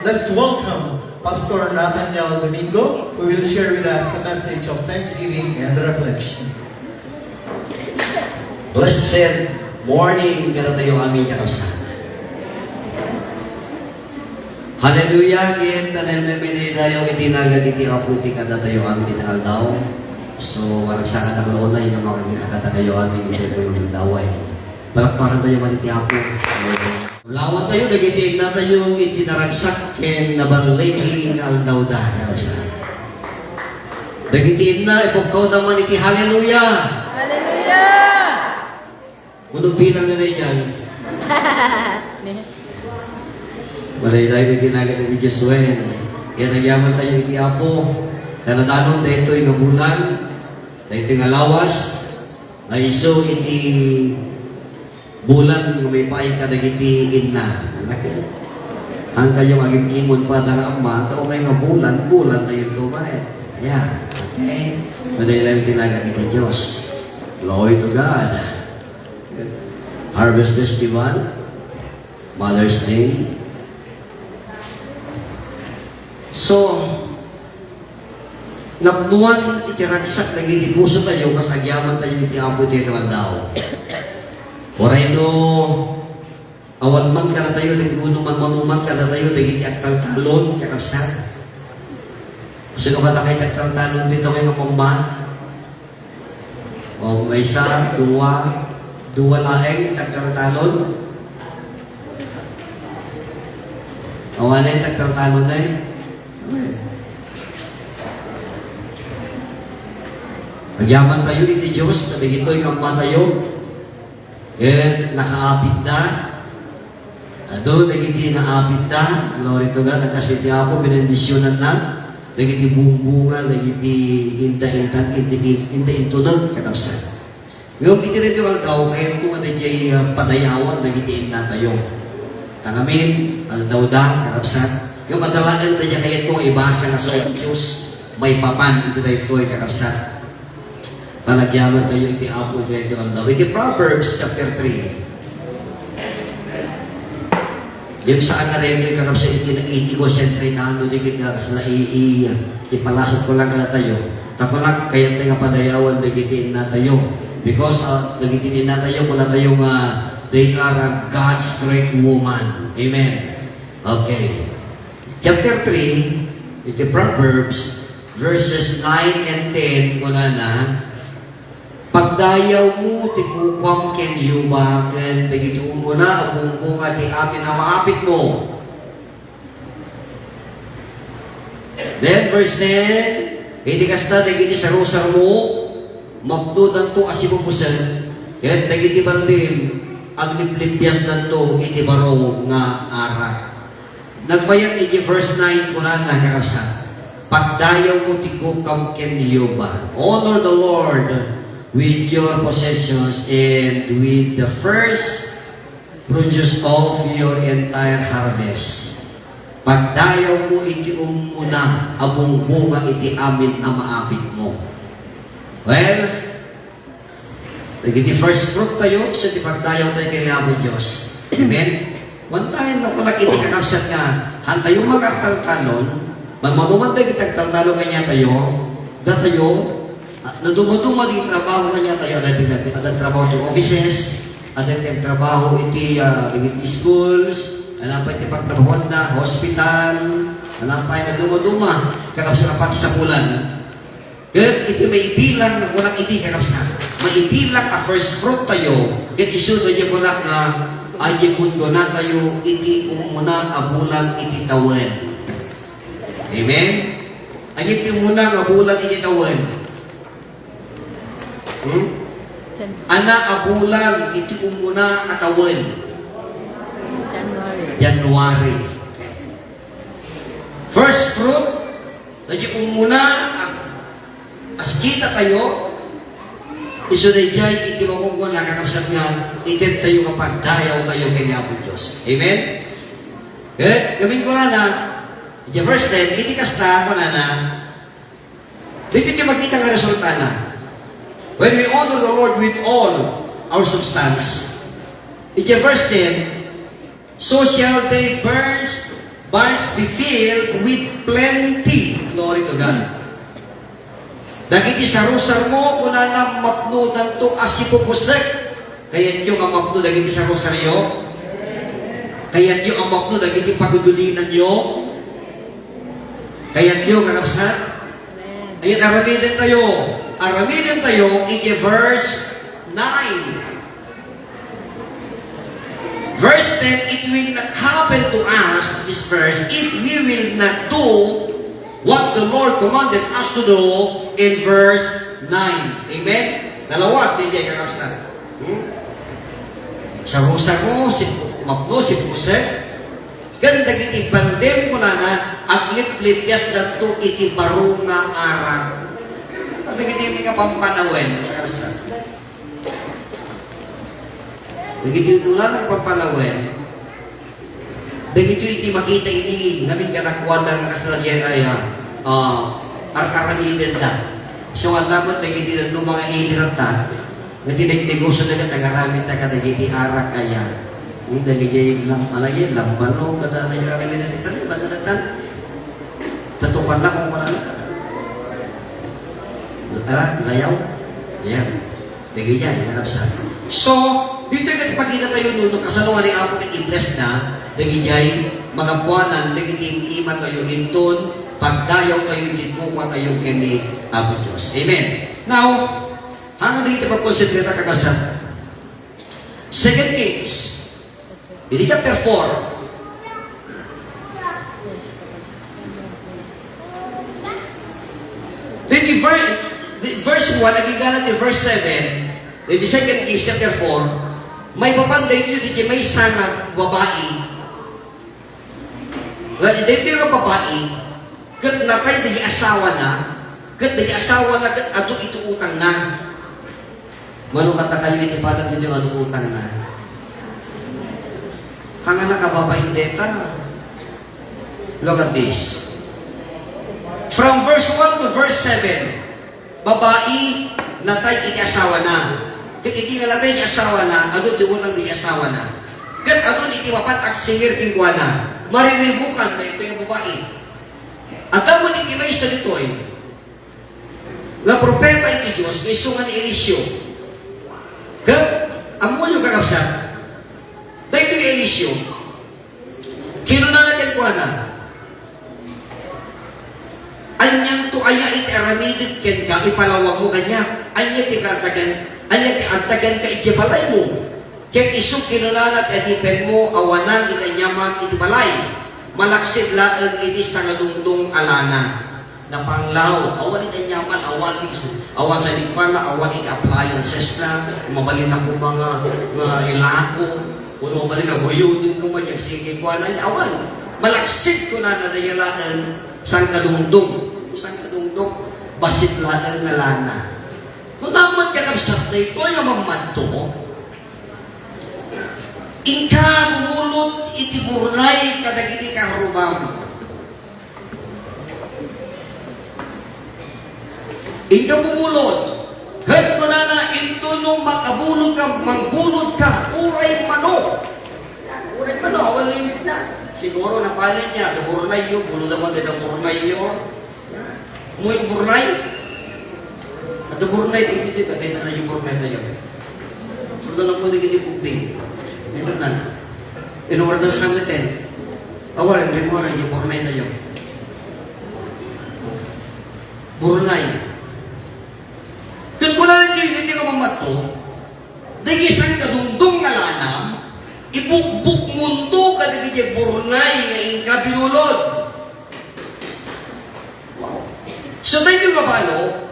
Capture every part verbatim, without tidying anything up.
Let's welcome Pastor Nathaniel Domingo, who will share with us a message of thanksgiving and reflection. Blessed morning kadatayo amin, kakabsat. Hallelujah! Ket nanen-, memenay dayo iti nagan iti Apo ti kadatayo amin iti aldaw. So, maragsakan a kalunay nga makakita kadatayo amin iti aldaw ay. Palakpakan tayo man iti Apo. Lawan tayo, dagiti inna tayo, iti naragsak ken naballigi nga aldaw da, kakabsat. Dagiti inna, ipukkaw da man iti hallelujah! Hallelujah! Uno bilang na na iyan. Malaylayo iti nagan iti Dios wen. Kaya nagyaman tayo iti Apo. Dandanon daytoy nga bulan, daytoy nga lawas, nga isu iti bulan nga maipaay kadagiti inna. Anak, eh. Ang kayong agim-imon, Father, Ama, ta umay nga bulan, bulan na yun to, ba, eh. Yeah. Okay? Malaylayo iti nagan iti Dios. Glory to God. Harvest Festival, Mother's Day. So, napnuan iti ragsak dagiti puso tayo, kas agyaman tayo iti Apo iti aldaw. Uray no, awan man kadatayo, dagiti unuman, manuman kadatayo, dagiti agtaltalon, kakabsat. Sino kadakayo ti agtaltalon dito ngayon, Mama? O, maysa, dua, dua laeng ti agtaltalon. Awan ti agtaltalon, eh. Amen. Agyaman tayo iti Dios, kadagitoy nga Ama tayo. Ket nakaapitda. Adu dagiti naapitda. Glory to God. Kas iti Apo, binendisyonanna dagiti bungbunga, dagiti inda-intan-, inda-, inda-intunog, kakabsat. Ngem iti daytoy nga aldaw, kayatko nga daydiay, ah, padayawan dagiti innatayo. Tangamin, aldawda, kakabsat. Ngem adda laeng daydiay kayatko nga ibasa nga Surat ti Dios maipapan iti daytoy, kakabsat. Panagyaman tayo iti Apo iti daytoy nga aldaw. Iti Proverbs chapter three. Diak saan nga daytoy, kakabsat, iti, iti ko siyempre, no, di kita kasla i-, i-, ipalasat ko lang kadatayo. Ta kunak, kayat nga padayawan dagiti innatayo. Because, ah, dagiti innatayo, kunatayo nga they are a God's great woman. Amen. Okay. Chapter three, iti Proverbs, verses nine and ten, kunana, "Pagdayawmo ti kukuam ken Jehovah, ken dagiti umuna a bungbunga ti amin a maapitmo." Then, verse ten, "Iti kasta, dagiti sarusarmo, mapnodanto a sibubusen, ket dagiti baldim, agliplipiasdanto iti baro nga arak." Nagbayag iti verse nine, kunana, kakabsat, "Pagdayawmo ti kukuam ken Jehovah." Honor the Lord with your possessions and with the first produce of your entire harvest. Pagdayawmo iti umuna a bungbunga iti amin a maapitmo. Well, dagiti first fruit tayo, isu ti pagdayaw tayo ken Apo Dios. Amen? One time, nakunak iti kakabsat nga, hantayo nga agtaltalon, mamano man dagiti agtaltalon kaniatayo, datayo, ah, naduma-duma ti trabaho kaniatayo, adda ti, adda trabaho ti offices, adda ti trabaho iti, ah, iti schools, alam pa iti pagtrabahoanda, hospital, alam pa, naduma-duma, kakabsat a pagsapulan. Ket iti maibilang, kunak iti kakabsat, maibilang a first fruit tayo, ket isu daydiay kunak nga, adda kunkunatayo iti umuna a bulan iti tawen. Amen? Ania ti umuna nga bulan iti tawen? Hmm? Ania a bulan iti umuna a tawen? January. January. First fruit, daydiay umuna a, a kita tayo, isu daydiay iti makunkuna, kakabsat, nga ited tayo nga pagdayaw tayo ken Apo Dios. Amen? Eh, gamin ko na na, iti verse ten, iti kasta, kunana, daytoy ti makita nga resultana. When we honor the Lord with all our substance, iti verse ten, "So shall they burn Barns be filled with plenty. Glory to God. Dagiti sarusarmo, kunana, mapnodanto a sipupusek. Kayatyo nga mapno dagiti sarusaryo? Kayatyo a mapno dagiti pagudulinanyo? Kayatyo, kakabsat? Ayun, aramiden tayo. Aramiden tayo iti verse nine. Verse ten, it will not happen to us, this verse, if we will not do what the Lord commanded us to do in verse nine. Amen? Nalawag, di kay kakabsat. Hmm? Sago-sago, si mapno, sipusek. Ken dagiti bandem, kunana, agliplipyasdanto iti baro nga arak. Dagiti nga pampanawen, kakabsat. Dagiti utolan nga pampanawen, dagitoy iti makita idi ngamin kadakuada nga kasla diay, ah, ar-aramidenda. Isu nga met dagiti dadduma nga ilirat ta, nga ti neg-negosyo da ket agaramid ta kadagiti arak aya. Ni dagiti lam-, alay, lambano, kada nag-aramid iti tanem, banda datan. Tutukan na kung wala na. Ah, layaw. Yan. Dagidiay, kakabsat. So, ditoy ket ipakita tayo no, no kasano nga ni Apo ket i-bless na, dagidiay, magapuanan, dagiti im-ima tayo, inton, pagdayaw tayo, iti kukua tayo, ken ni Apo Dios. Amen. Now, hanggang dito pagkonsentrata, kakabsat. Second Kings, Iti chapter four, iti ver-, iti verse one, agingga ti verse seven, iti Second Kings chapter four, maipapan daytoy iti maysa nga babai. Nga daytoy nga babai, ket natay dagiti asawana, ket dagiti asawana ket adu iti utangna. Mano kadakayo iti padagyo nga adu utangna? Hangana kababain deta. Look at this. From verse one to verse seven, babai, natay iti asawana. Ket iti nga natay ti asawana, adu ti utang ti asawana. Ket adu iti mapan agsingir kenkuana. Mariribukan daytoy nga babai. Adda met iti maysa ditoy nga profeta iti Dios nga isu nga ni Eliseo. Ket ammoyo, kakabsat, daytoy Eliseo, kinunana kenkuana, "Anianto aya iti aramidek kenka, ipalawagmo kaniak? Ania ti kaadda ken-, ania ti adda kenka idiay balaymo? Ket isu kinunana ti adipenmo, awanan iti aniaman iti balay, malaksid laeng iti sangadungdong a lana." Napanglaw, awan iti aniaman, awan iti su-, awan sanikuana, awan iti appliances na, mabalin na koma nga, nga ilako, wenno mabalin nga guyodin koma, sige, kuana, awan. Malaksid, kunana, dayta laeng, sangkadungdong. Sangkadungdong, bassit laeng nga lana. Kuna met, kakabsat, daytoy nga mammadto, inka bumulot iti burnay kadagiti karrubam. Inka bumulot. Ket kunana, intono makabulod ka, mangbulod ka, uray mano. Yan, uray mano, awan limit na. Siguro napalit niya, da burnay yo, bulod naman da burnay yo. Yan. Umuy burnay. At burnay, di, di, di, patay na na yung burnay na yun. Sundan lang po, di, di, bugbi. Meron na. Inuwaran na sa amin, eh. Awan, may mura, yung burnay na yun. Burnay. Ket kunana ti, iti nga mammadto, dagiti sangkadungdong nga lanam, ibukbukmonto kadagiti burnay nga inka binulod. Wow. So, daytoy nga balo,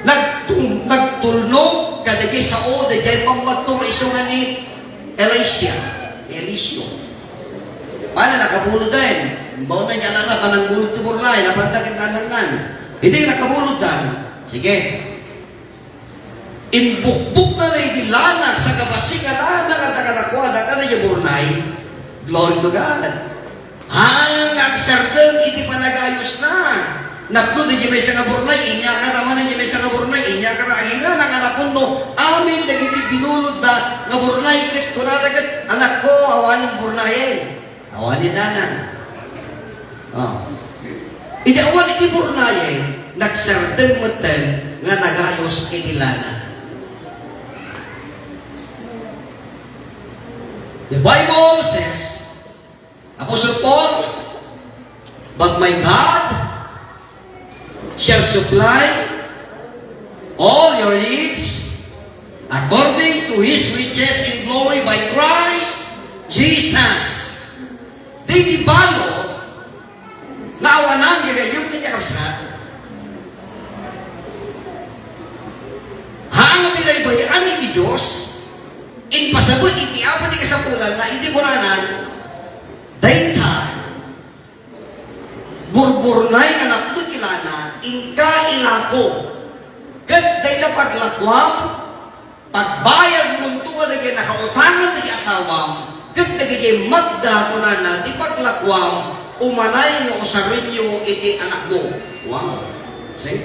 nagtung-, nagtulnog kadagiti sao, daydiay mammadto nga isu nga ni Elisha, Eliseo. Mana, nakabuloden. Baon na niya, nana, panangbulod ti burnay, napanda ket lanangnan. Idi nakabulodan. Sige. Imbukbokna iti lana, sangkabassit nga lana, nga kadakuada, kada diay burnay. Glory to God. Haan nga agsardeng iti panagayosna. Napno di maysa nga burnay, inyakana manen di maysa nga burnay, inyakana, agingga nga napunno amin dagiti binulodda nga burnay, ket kunada ket, "Anakko, awanen burnayen." Awanen nanang. Oh. Idi awan iti burnayen, nagsardeng metten nga nagayos iti lana. The Bible says, Apostle Paul, "But my God shall supply all your needs according to his riches in glory by Christ Jesus." Daydi balo nga awanan nga gayam iti kabsat. Haan nga binaybay-an iti Dios, impasabut iti Apo ti kasapulanna, iti kunanan, "Dayta, burburnay nga napno ti lana, inka ilako, ket dayta paglakuam, pagbayadmonto kadagiti nakautangan dagiti asawam, ket dagiti madda, kunana, ti paglakuam, umanay nga usarenyo iti anakmo." Wow! See?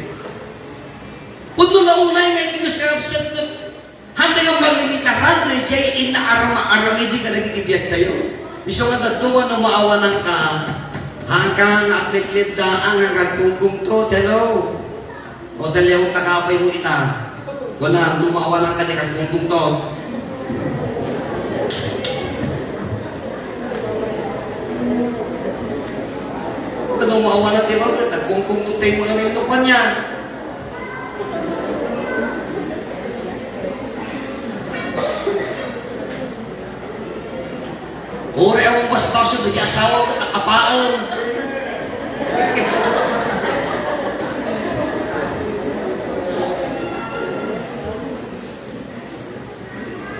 Pudno la unay nga iti Dios nga absent ket handa nga malimitaran daydiay inna arama-aramidi kadagiti biagtayo. Isu nga dadduma no maawananka, haanka nga aklitlit daan nga agkungkungtot, hello. O daliawta ka apay mo ita. Kuna, no maawananka di kagkungkungtot. Kuna, no maawanan ti mga, nagkungkungtot tayo mga minto pa niya. Uray a basbaso dagiti asawa, kakapaen.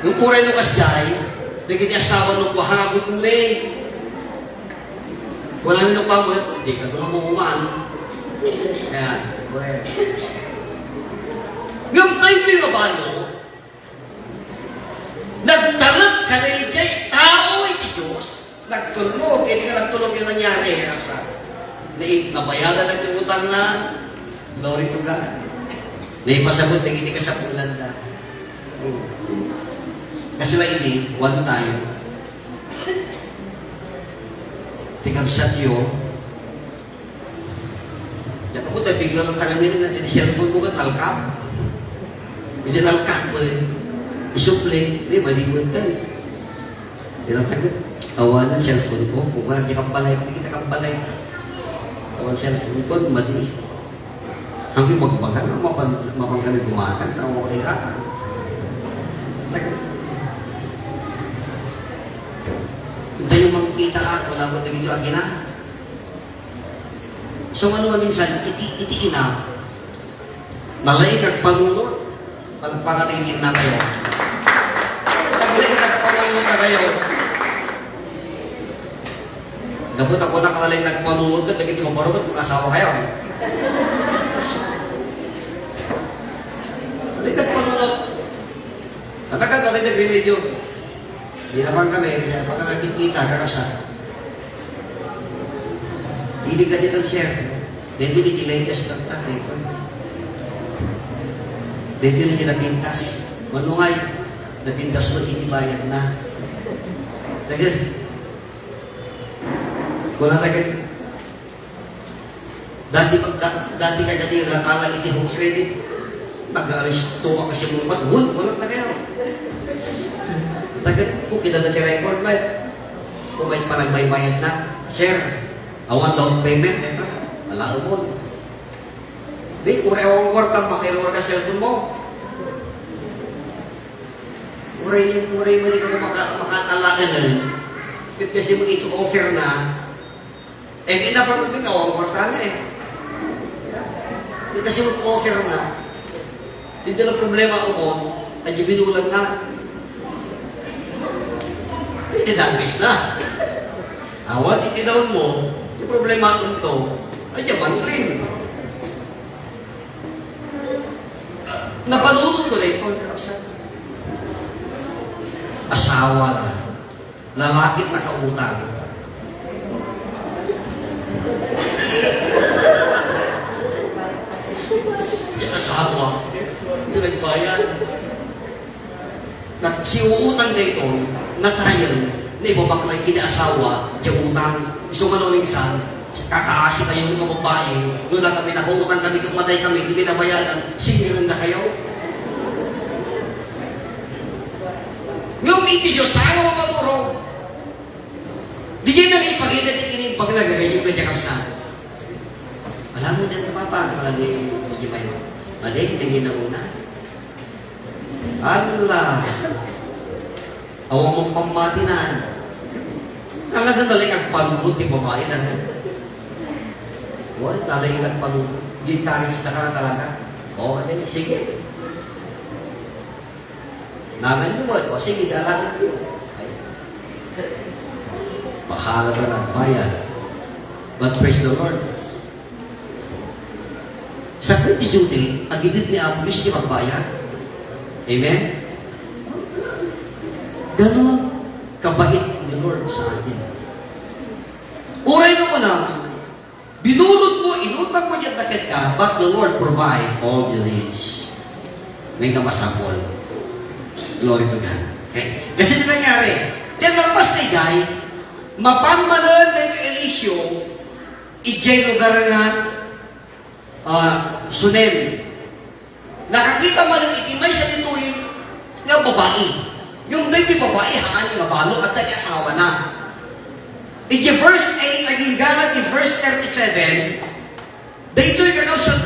Ngem uray no kasdiay, dagiti asawa no kua, hangagukuli. Wala mi no kua met, di ka gumamauman. Ayan, uray. Ngem daytoy nga balo, nagtalek kadaydiay tao iti Dios. Nagtulnog, iti nga nagtulnog yung nangyari, nasa, nait-, nabayadan na ti utang na, glory to God. Naipasabot na iti kasapulan na. Hmm. Kasi lang ini, one time, ti kabsatyo, Diak ammo ta bigla lang taga mirin na ti cellphone ko ket nalkak. Idi nalkak, eh, isupli, di, maliwet ka. Di lang taga, awan ang cellphone ko. Kung wala, di ka balay, di kita ka balay. Awan cellphone ko, madi. Ang ibagbaga, no, mapan-, mapan kami bumakan, tao mo kay kaka. Taga. Hindi yung makikita ka, wala mo dagito agina. So, ano man minsan, iti, iti ina, nalaing agpanunot, palakpakan iti inna tayo. Nalaing agpanunot na kayo. Dapat ako nakalalaing agpanunot, ket dagiti maparunot, mag-asawa kayo. Nalaing agpanunot. Talaga, talaga, remedyo. Di naman kami, kaya pagka nakikita, kakasa. Dili ka dito, sir. Dito ni latest na ta, dito. Dito ni napintas. Manungay, napintas mo, inibayad na. Taga, wala taga, Dati pagka, dati kay dati nga alang iti home credit. Nag-alis to ang kasi mong ba't? Wal-, wala na kayo. Tagal po, kita na ti record, man. Kung may panagbaybayad na, "Sir, awan down payment, ito. Wala mo." Di, uray awang kwarta, makairuar ka cellphone mo. Uray, uray mo di ka maka-, makatalagan, eh. Kasi mo ito offer na, Eh, kinapang mo, ikaw ang kwarta na eh. Di kasi mag-offer na. Hindi na problema ko mo, ay binulan na. Eh, dangis na. Awan, iti daon mo, yung problema ko to, ay bangling. Napanunod ko na ito, asawa na. Lalaki nakautang. Daytoy, natayen, naibabaklay ken ni asawa, diay utang. Isu nga no minsan, kakaasi kayo nga babae, no da kami nakautang kami, ket matay kami, ti binabayadan, singiren na kayo. Ngem iti Dios, saan nga mapaturog? Di kayo nang ipakita ti kinimbag na gagayon ka diay kapsa. Alam mo diay, Papa, para di, di kayo may, madi, tingin na una. Ala! Awan man pammatinan. Talaga nalay agpanunot ti babae na rin. Wala, nalay agpanunot. Encourage na ka na talaga. O, ate, sige. Nangan mo ba? O, sige, dalagan ko. Ay. Bahala ka na, bayad. But praise the Lord. Sakbay ti duty, agided ni Apo Dios ti magbayad. Amen? Ganon kabait ni Lord sa atin. Uray no kuna, binulod mo, inutang mo diay dakket ka, but the Lord provide all your needs. Ngayon ka masapol. Glory to God. Okay? Kasi di nangyari. Then, nalpas na igay, mapan manen kay Eliseo, idiay lugar nga, ah, Sunem. Nakakita manen iti maysa ditoy nga babai. Ngem daytoy babai, haan nga balo, adda ti asawana. Iti verse eight, agingga ti verse thirty-seven, daytoy kakabsat,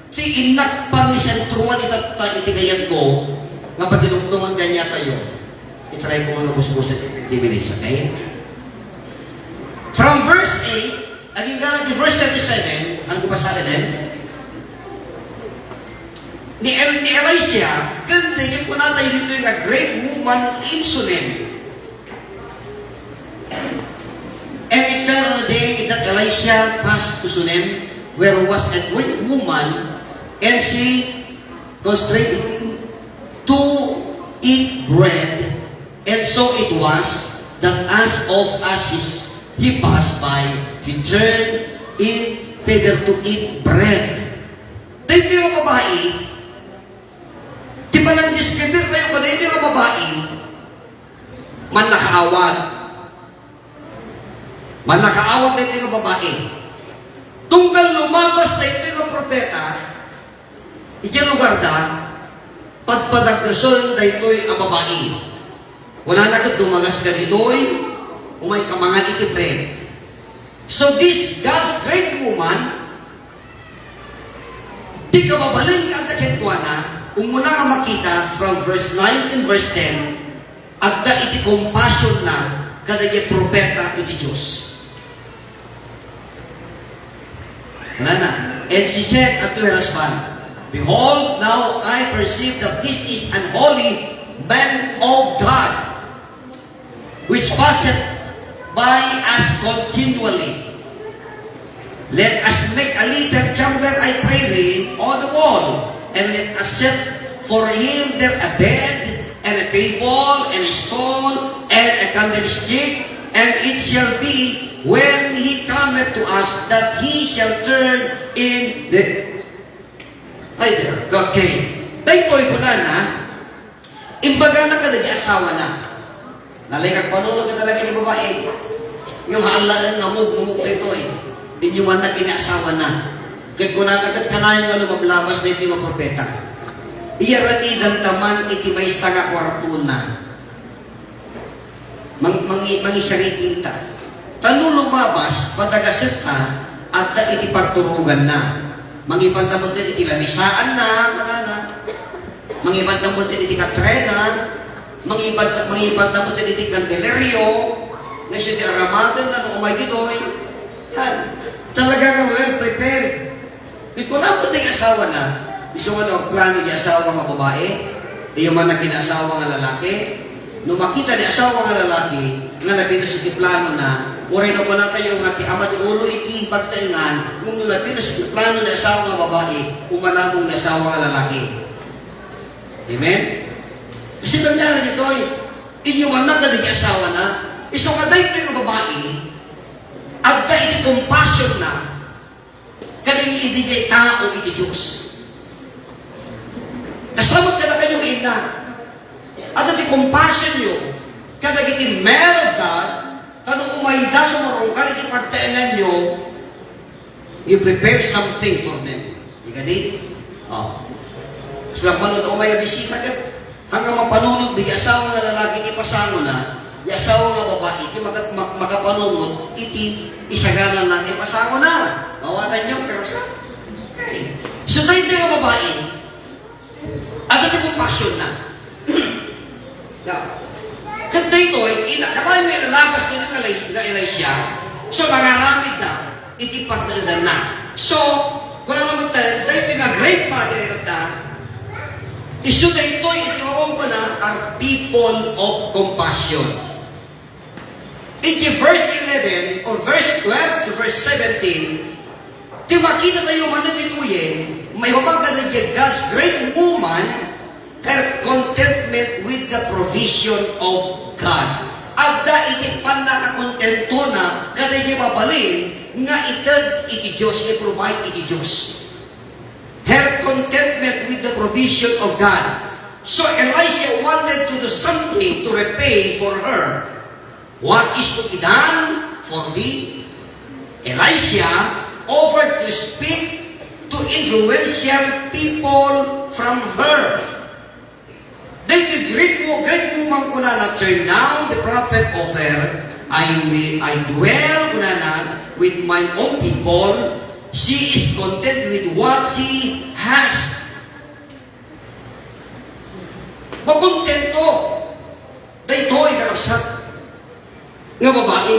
ti innak pangisentroan itatta iti kayatko, nga pagidungdungan kaniatayo. Itry ko nga busbusen ti fifteen minutes, okay? From verse eight, agingga ti verse thirty-seven, ang ko basaen, eh? Ni El-, ni Elisha, ken daydi kunatayo ditoy nga great woman in Sunem. And it fell on a day that Elisha passed to Sunem, where was a great woman, and she constrained him to eat bread. And so it was that as oft as his, he passed by, he turned in thither to eat bread. Daytoy nga babai, ti panagdispedir tayo kadaytoy nga babai, mannakaawat. Mannakaawat daytoy nga babai. Tunggal lumabas daytoy nga propeta, idiay lugarda, padpadaggesen daytoy a babai. Kunana ket, "Dumagas ka ditoy, umay ka mangan iti bread." So this God's great woman, ti kababalin nga adda kenkuana, umuna nga makita from verse nine and verse ten, adda iti compassion na kadagiti propeta iti Dios. Kunana, and she said unto her husband, "Behold, now I perceive that this is an holy man of God, which passeth by us continually." Let us make a little chamber, I pray thee, on the wall, and let us set for him there a bed, and a table, and a stool, and a candlestick, and it shall be, when he cometh to us, that he shall turn in the, right there. Okay. Daytoy kunana, imbagana kadagiti asawana. Nalay agpanunot talaga ni babai. Ngem haan laeng nga mugmumuk daytoy. Inyomanna ken ni asawana. Ket kunana ket kanayon nga lumablabas daytoy nga propeta. Iyaramidan ta man iti maysa nga kuartona. Mang-, mangi-, mangisariting ta. Ta no lumabas, padagasetta, adda iti pagturoganna. Mangipanta met iti lamisaanna, kanana. Mangipanta met iti katrena. Mangipanta, mangipanta met iti kandelerio. Nga siya ti aramaten na no umay ditoy. Yan. Talaga nga well prepared. Ket kunana ti asawana, isu nga no agplano ti asawa nga babai, isu man ti asawa nga lalaki, no makita ti asawa nga lalaki nga napitas iti planona, uray no kunatayo nga ti ama ti ulo iti pagtaengan, ngem no napitas iti plano ti asawa nga babai, umanamong ti asawa nga lalaki. Amen? Kasi nangyari ditoy, inyomanna kadagiti asawana, isu nga daytoy nga babai, adda iti compassion na, kadagiti tao iti Dios. Kasta met kadakayo, inna. Adda ti compassionyo kadagiti man of God, ta no umayda sumarungkar iti pagtaenganyo, you prepare something for them. Di kadi? Oh. Kasla man no umay a bisita ket, hanggang mapanunot di asawa nga lalaki ti pasangona, di asawa nga babai ti maka-, ma-, makapanunot iti isaganana ti pasangona. Mawatanyo, kakabsat? Okay. So, daytoy nga babai, adda ti compassion na. Now, ket daytoy, ina-, katayo nga ilalabas daytoy nga Eli-, nga Elisha, so, nangaramid na iti pagnaedanna. So, kuna naman tayo, daytoy nga great mother of God, isu daytoy iti mamamana are people of compassion. Iti verse eleven or verse twelve to verse seventeen, ti makita tayo manen ditoyen, maipapan kadagiti God's great woman, her contentment with the provision of God. Adda iti pannakakontentona kadagiti mabalin nga ited iti Dios, i-provide iti Dios. Her contentment with the provision of God. So Elisha wanted to do something to repay for her. What is to be done for thee? Elisha offered to speak to influential people from her. Daytoy great wo-, great woman kunana, turn down the prophet of her. I will, I dwell kunana with mine own people. She is content with what she has. Makontento daytoy, kakabsat, nga babai.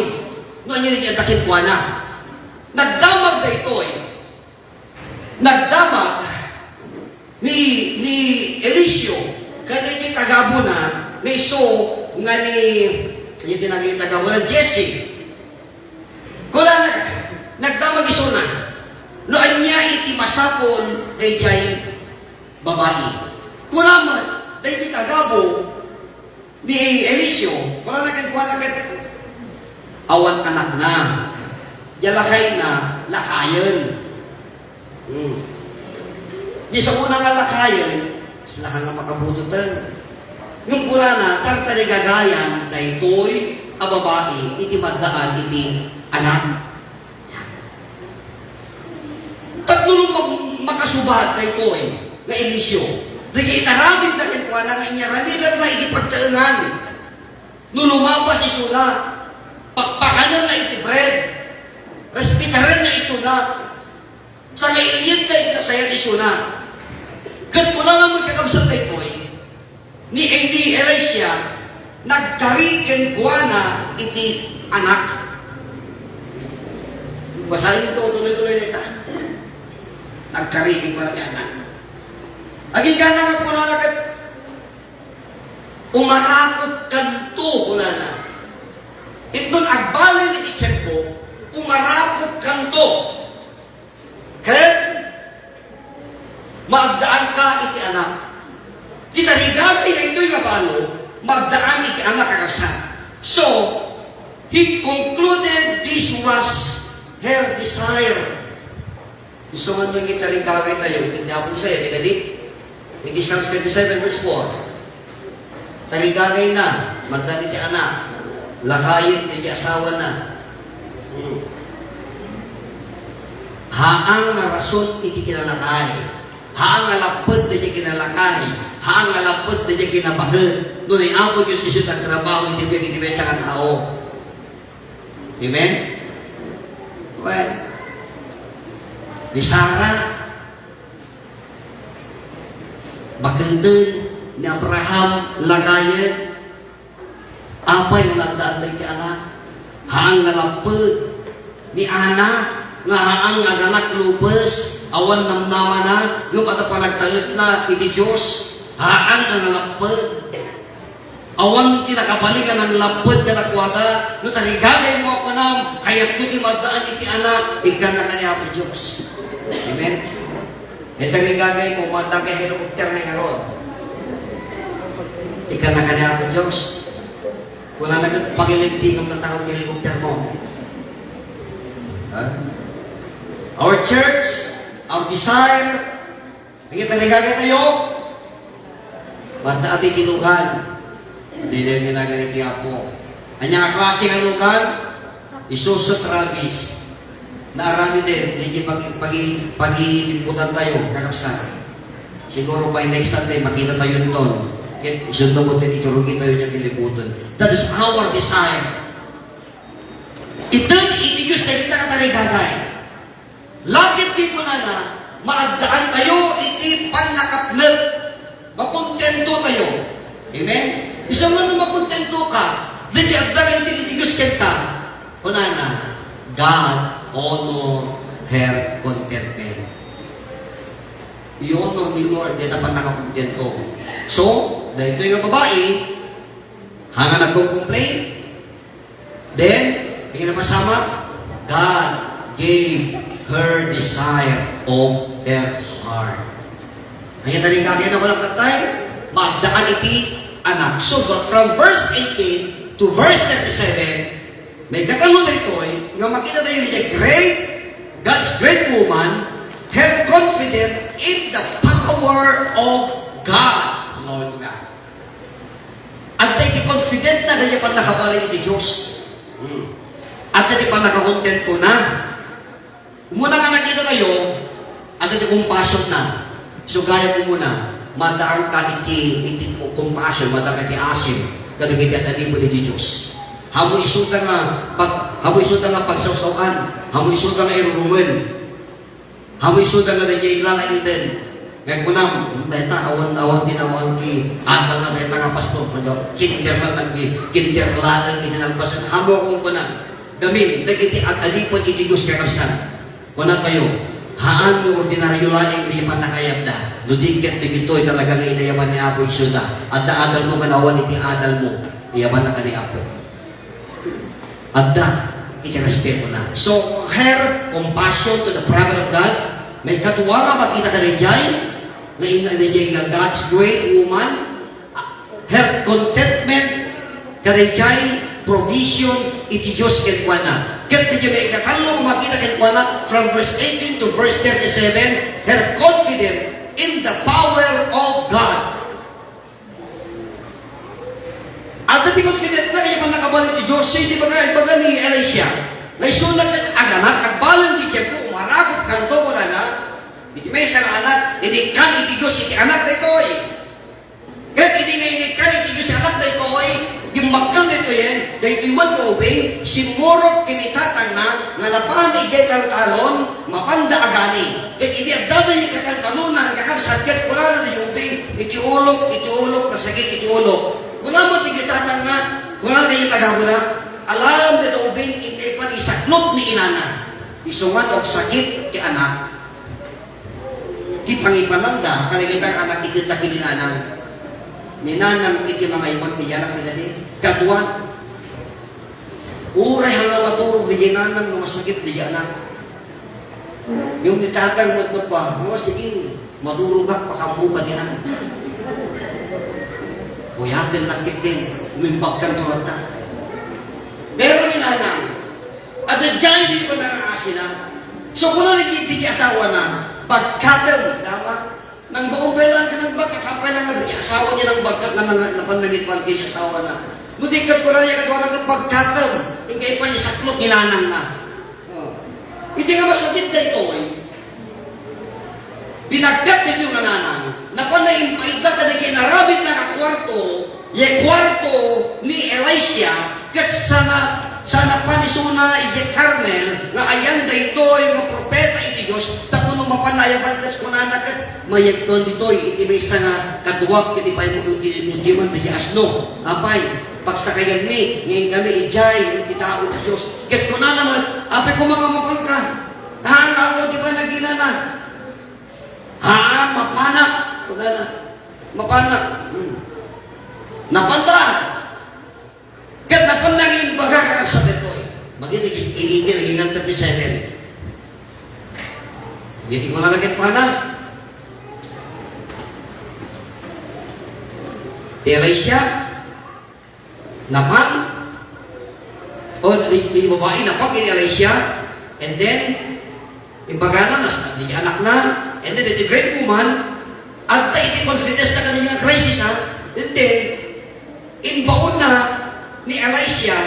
No ania ni iyanta kenkuana? Nagdamag daytoy. Nagdamag ni, ni Eliseo kadagiti tagabuna nga isu nga ni, ania ti naging tagabuna? Jesse. Kunana, nagdamag isuna, no ania iti masapul daydiay babai. Kuna met daydi tagabu ni Eliseo, kunana kenkuana ket awan anakna. Diay lakayna, lakayen. Hmm. Diay sakuna nga lakayen, saan nga makabutoten. Ngem kunana, tartarigagayan daytoy a babai iti maddaan iti anak. Tapno no ma-, makasubat daytoy nga Eliseo, dagiti aramidna kenkuana nga inyaramidanna iti pagtaengan. No lumabas isuna, pakpakanenna iti bread, respetarenna isuna, sangailyedna iti nasayaat isuna. Ket kunana met, kakabsat, daytoy, ni, ni Elisha, nagkari kenkuana iti anak. Basaen to, tuloy-tuloy dayta. Nagkari kenkuana ti anak. Aginkana nga kunana ket, "Umarakopkanto," kunana. Inton agbalin iti tiempo, "Umarakopkanto." Ket maaddaanka iti anak. Ti tarigagay daytoy nga balo, maaddaan iti anak, kakabsat. So, he concluded this was her desire. Isu nga no itarigagay tayo, iti Apo Dios, di kadi? Iti Psalms thirty-seven verse four. Tarigagayna, maddaan iti anak, lakayen iti asawana. Hmm. Haan nga rason iti kinalakay. Haan nga lapped iti kinalakay. Haan nga lapped iti kinabaket. No ni Apo Dios isu ti agtrabaho iti biag iti maysa nga tao. Amen? Well, ni Sara, baketen, ni Abraham, lakayen, apay nga addaanna iti anak? Haan nga lapped. Ni Ana, nga haan nga aganak lupes, awan namnamana, ngem adda panagtaekna iti Dios, haan nga nalapped. Awan ti nakabalin a nanglapped kadakuada, no tarigagaymo a kunam, kayatko ti maddaan iti anak, ikkanna kaniak ti Dios. Amen? Itarigagaymo, maadda kay helicopter nga ngarud. Ikkanna kaniak ti Dios. Kunana ket, "Pakilintingam ta takot ti helicoptermo." Ha? Our church, our desire, Dagiti tarigagay tayo, maadda ti tinugan. Daydiay ti nagan iti Apo. Ania a klase nga nukan? Isu, Travis. Naaramiden, daydiay pagi-, pagi-, pagiliputan tayo, kakabsat. Siguro by next Sunday, makita tayo ton. Ket isunto mo din, iturugi tayo niya kiliputan. That is our desire. Ited iti Dios dagita a tarigagay. Lakip ti kunana, maaddaan tayo iti pannakapnek. Makontento tayo. Amen? Isu nga no makontento ka, dagiti adda nga iti Dios kenka. Kunana, "God honor her contentment." I-honor ni Lord dagiti pannakakontento. So, daytoy nga babai, haan nga nagko-complain, then, ang napasama, God gave her desire of her heart. Ania ti nagkakita ko lang katay? Magdaan iti anak. So, but from verse eighteen to verse thirty-seven, may katalo daytoy nga makita tayo ni great, God's great woman, her confident in the power of God. Glory to God. Adda iti confident na kanya pannakabalin iti Dios. Hmm. Adda iti pannakakontento na. Umuna nga nakita tayo, adda iti compassion na. So, gayam umuna, madaan ka iti, iti compassion, madaan ka iti asin, kadagiti ad-adipon iti Dios. Hamu isuda nga pag-, hamu isuda nga pagsawsaw-an, hamu isuda nga irurungen. Hamu isuda nga daydiay lalaiden. Nga kunam, dayta, awan, awan din, awan ti adal na dayta nga pastor. Kinder na tagdi, kinder laeng iti nagpasen. Hamu kung kuna, gamin, dagiti ad-adipon iti Dios kakabsat. Kuna tayo, haan nga ordinaryo laeng ti pannakayatda. No di ket dagitoy talaga nga inayaban ni Apo isuda. Adda adal mo nga awan iti adal mo. Iyaban na ka ni Apo. Adda iti respetona. So, her compassion to the prophet of God, maikadua nga makita kadaydiay, nga in-, kadaydiay nga God's great woman, her contentment, kadaydiay provision iti Dios kenkuana. Ket daydiay maikatalo nga makita kenkuana, from verse eighteen to verse thirty-seven, her confidence in the power of God. Adda ti confident na kaya pannakabalin ti Dios, so, iti baga, ibaga ni Elisha, nga isuna ket aganak, agbalin ti tiempo, umaragut kanto, kunana, iti maysa nga anak, inikkan iti Dios iti anak daytoy. Ket idi nga inikkan iti Dios ti anak daytoy, dimmagkeng daytoyen, daytoy met nga ubing, simmurot ken ni tatangna nga napan idiay taltalon, mapanda agani. Ket idi adda daydiay kataltalona, kakabsat, ket kunana daydiay ubing, "Iti ulok, iti ulok, nasakit iti ulok." Kuna met daydiay tatangna, kuna daydiay tagabuna, alam daydiay ubing, inkay pay ni saklop ni inana. Isu nga no agsakit ti anak, ti pangipananda, kadagiti anak, iketda ken ni nanang. Ni nanang iti mangaywan ti anak dagiti kaduan. Uray haan nga maturog daydiay nanang no masakit daydiay anak. Ngem ni tatang met no pa, "O, sige, maturogak, pakaammoka dinan." Kuyaten nakit din, umimbagkan to latta. Pero ni nanang, adda daydiay di ko nangaasina. So, kuna ni daydiay asawana, "Bagkatem, dama." Nang baon pay lang ka nang bagka, kapay lang nga di asawa niya nang bagka nga nang, napan nangitwan ti asawa na. No di ket kunana daydiay kaduana ket bagkatem, inkay pay ni saklop ni nanang na. Oh. Iti nga masakit daytoy, pinagkat daytoy nga nanang, napan na impaitda kadagiti inaramidna nga kuarto, Idiay kuarto ni Elisha, ket sana, sana panisuna idiay Carmel, nga ayan daytoy nga propeta iti Dios, tapno mapan ayaban ket kunana ket, "Mayegton ditoy iti maysa nga kaduak iti paimmon iti mudieman dagiti asno. Apay, pagsakayanmi nga inkami idiay iti tao ti Dios." Ket kunana met, "Apay koma nga mapanka? Haan nga aldaw ti panaginana." "Haan, mapanak," kunana. "Mapanak." Hmm. Napanta. Ket napan nangimbaga kakabsat daytoy. Magin iti, iti, iti, iti thirty-seven. Iti kunana ket pana. Ti Elisha, napan, o, di, di babai, napan ken ni Elisha, and then, imbagana, nas-, di anakna, and then, iti great woman, adda iti confidence na kadagiti crisis, ha? And then, Imbaonna ni Elisha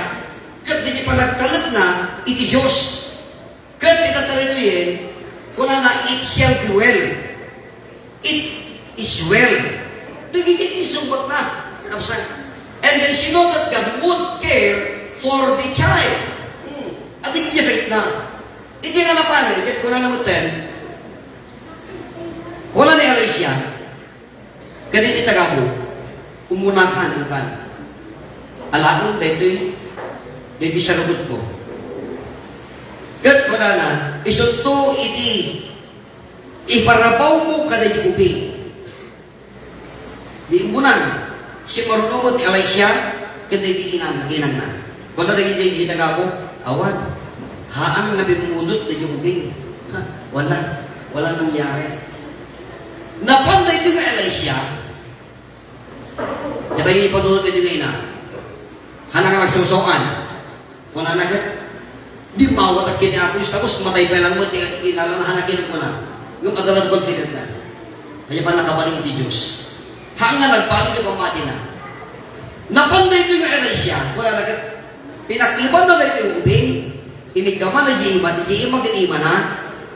ket dagiti panagtalekna iti Dios. Ket ita taritoyen, kunana, "It shall be well. It is well." Dagiti insungbatna, kakabsat. And then she know that God would care for the child. Hmm. At iti faith na. Iti nga napanay, ket kunana metten, kuna ni Elisha, kadagiti taga-apo, "Umunakan, inkan. Alaem daytoy, daytoy sarukotko." Ket kunana, "Isunto iti iparabawmo kadagiti ubing." Di immunan, simmarunongen ni Elisha ken dagiti inang-, inangna. Kuna dagiti, dagiti taga-apo, "Awan, haang nga bimmudot dagiti ubing." Ha, wala, wala nangyari. Napan daytoy nga Elisha, ket dagiti panunot daytoy nga ina, haanna nga nagsusuan. Kunana ket, "Di mawat a ken ni Apo Dios, tapos matay pay lang met ti kinalanahan a kinunana." Ngem adda la confident na. Kaya pannakabalin iti Dios. Haan nga nagbalik ti pammatina. Napan daytoy nga Elisha, kunana ket, pinaklebanna daytoy ubing, iniggamanna di ima, di ima ken imana,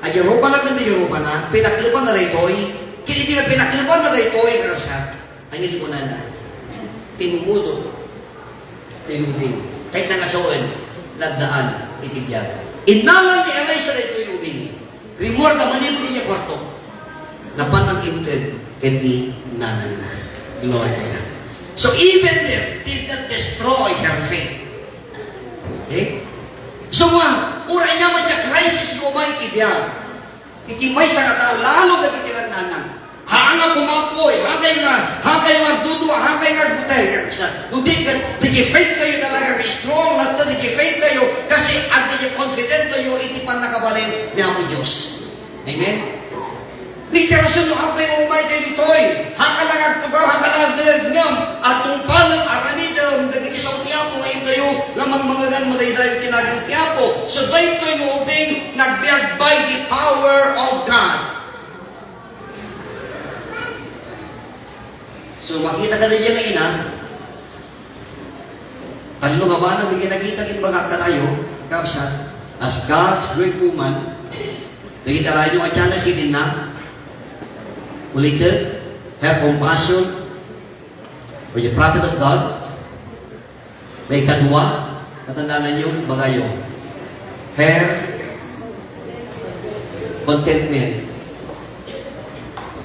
a di rupana ken di rupana, pinaklebanna daytoy, ket iti nga pinaklebanna daytoy, kakabsat, ania ti kunana? Pimmudot ti ubing. Kayatna nga sawen, naddaan iti biag. Innalna ni Elisha daytoy ubing. Rimmuarda manipud idiay kuarto. Napan nag-inted ken ni nanangna. Glory to God. So even death did not destroy her faith. Okay? So, nga, uray nga man ti crisis nga umay iti biag. Iti maysa nga tao, lalo dagiti nannanang. Haan nga kumapoy, haan kayo nga, haan kayo nga agdudua, haan kayo nga agbuteng, kakabsat. No di ket, dagiti faith tayo talaga nga strong, latta dagiti faith tayo, kasi adda dagiti confident tayo iti pannakabalin ni Apo Dios. Amen? Ni ti rason no apay umay tayo ditoy, haan ka lang agtugaw, haan ka lang agdayag, ngem, agtungpalem, aramidem, dagiti sao ti Apo nga intayo, nga mangmangegan madaydayaw ti nagan ti Apo. So, daytoy nga ubing, nagbiag by the power of God. So, makita ka na dyan nga ina, tallo nga banag nga nakita, imbagak katayo, kabsat, as God's great woman, nakita tayo nga tiyan na sininna, ulitin, have compassion for the prophet of God, may kadua, matandaan niyo, bagayo, her contentment,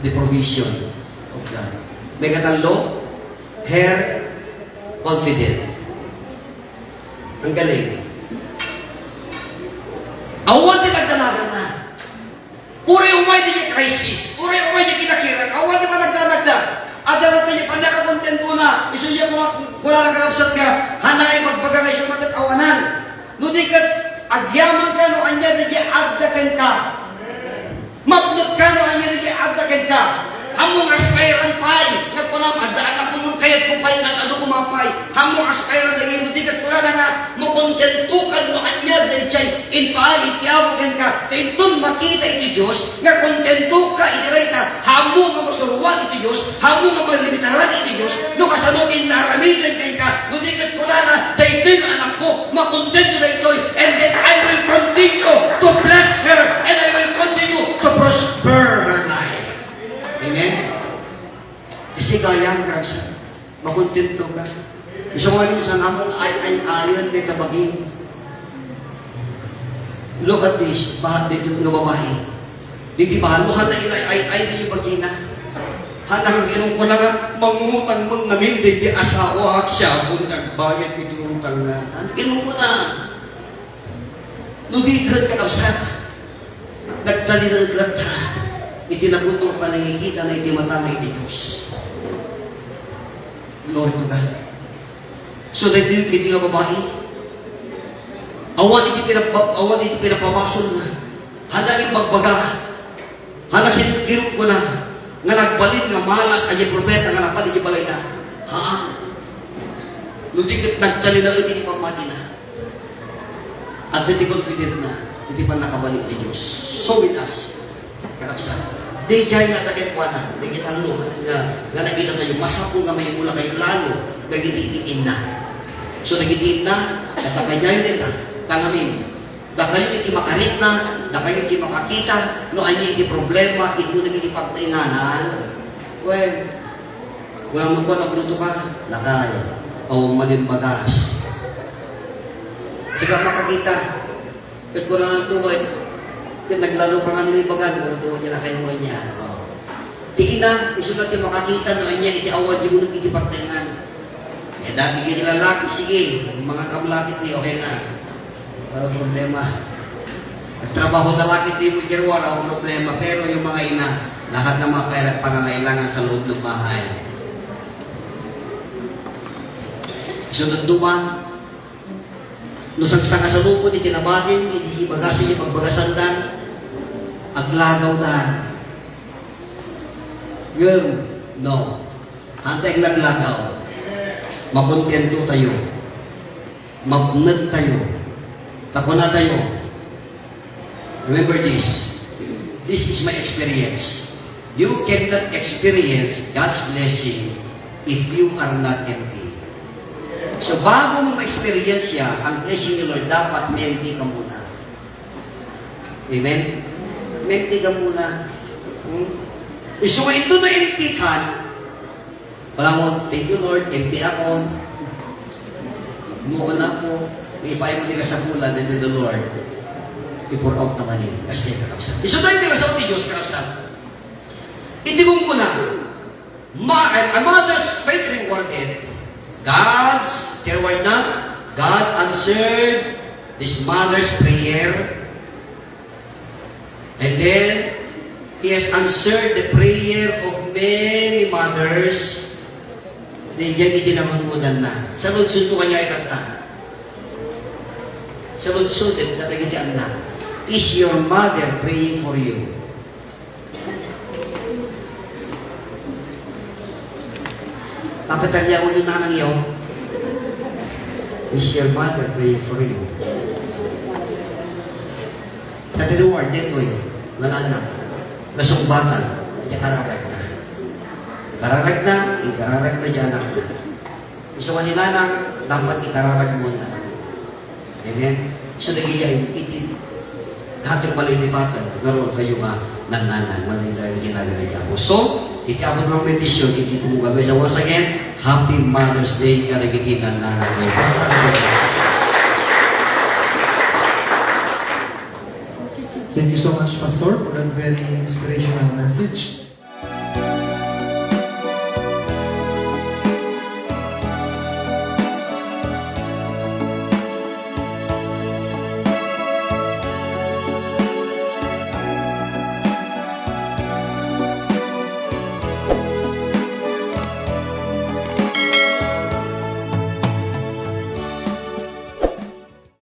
the provision of God. May katallo, her confident. Ang galing. Awan ti pagdanagan na. Uray umay ti crisis, uray umay ti kinakirek, awan ti panagdanagda. Adda latta ti pannakakontentona, isu diay kuna, kuna nga kakabsat nga, haan nga ibagbaga nga isu met awanan. No di ket, agyaman ka no ania daydi adda kenka. Mapnek ka no ania daydi adda kenka. Ammom nga aspirant pay, nga kunam, adda anak ko, kayatko pay, nga adu ko mapay. Ammom nga aspirant dagiti, no di ket kunana nga, makontento ka no ania daydiay impaay iti Apo kenka. Ta inton makita iti Dios nga kontento ka iti rayka, ammom nga masuroan iti Dios, ammom nga malimitaran iti Dios, no kasano ti innaramiden kenka, no di ket kunana, "Daytoy nga anakko, makontento daytoy, and then I will continue to bless her, and I will continue to prosper her life." Amen? Kasi gayam, kakabsat, makontento ka. Isu nga minsan, ammom ay-ay-ayen dayta bagim. Look at this, ba, dayta nga babai. Daydi balo, haan nga inay-ay-ay daydi bagina. Haan nga kinunkunana nga, "Mangutang man ngamin daydi asawa, siak ti agbayad iti utangna." Haan nga kinunkunana. No di ket, kakabsat, nagtalinaed latta iti napudno a panangikitana iti matana iti Dios. Glory to God. So, daytoy iti nga babai, awan iti pinapa-, awan iti pinapabasolna. Haan nga imbagbaga. Haan nga kin-, kinunkunana nga nagbalin nga malas a diay propeta nga napan iti balayna. Haan. No di ket nagtalinaed iti pammatina. Adda ti confident na iti pannakabalin ti Dios. So with us, kakabsat, daydiay nga adda kenkuana, dagiti tallo nga, nga nakita tayo, masapul nga maimula kayo lalo dagiti iti inna. So, dagiti inna, dakayo iti, tangamin. Dakayo iti makarikna, dakayo iti makakita, no ania iti problema, iti dagiti pagtainganan. Well, kulang mo po, nagluto ka, lakay. O, malimbagas. Sika makakita. Ket kunana tuway, ket naglalo ka nga nilibagan, kunana tuway niya, "Lakay mo niya." Oh. Ti ina, isu na ti makakita no ania iti awan di uneg iti pagtaengan. Eh, dati gini lalaki, sige, mga kamlakit ni, okay na. Wala problema. Nagtrabaho na laki di mo kirwar, ang problema. Pero yung mga ina, lahat ng mga kailangan, pangangailangan sa loob ng bahay. Sunod duman, no sangsanga sa lubon iti nabadin, iti ibagasan, iti pagbagasandan, aglagawdan. Ngem, no. Hantay laglagaw. Makontento tayo. Mapneg tayo. Ta kuna tayo, remember this. This is my experience. You cannot experience God's blessing if you are not empty. So, bago mo ma-experience siya, ang blessing ni Lord, dapat empty ka muna. Amen? Empty ka muna. Hmm? Isu nga ito na empty ka, wala mo, "Thank you, Lord, empty ako. Mukha na ako." Ipaay mo ni kasapulan, and then the Lord, i-pour out naman yun. Kasi kakabsat. Isu tayo, kakabsat, ti Diyos, kakabsat. Iti kunkuna, ma-, a mother's faith rewarded. God's, ti reward na, God answered this mother's prayer. And then, He has answered the prayer of many mothers. Diyan iti nangungunan na. Saludsod to kanya ikanta. Saludsod, kadagiti anak. Is your mother praying for you? Papatalyawan yung nanang iyo. Is your mother praying for you? Sa reward, detoy, wala na. Nasumbatan, iti kararag na. Kararag na, ikararag na di anak na. Isu nga ni nanang, dapat ikararag mo na. Amen? So, dagiti ay iti, hatag malilipatan, garo tayo nga nananang, manila iti nagan ni Apo. So, iti Apo ng bendisyon, iti tumugal. So, once again, Happy Mother's Day, kadagiti nananang. Thank you so much, Pastor, for that very inspirational message.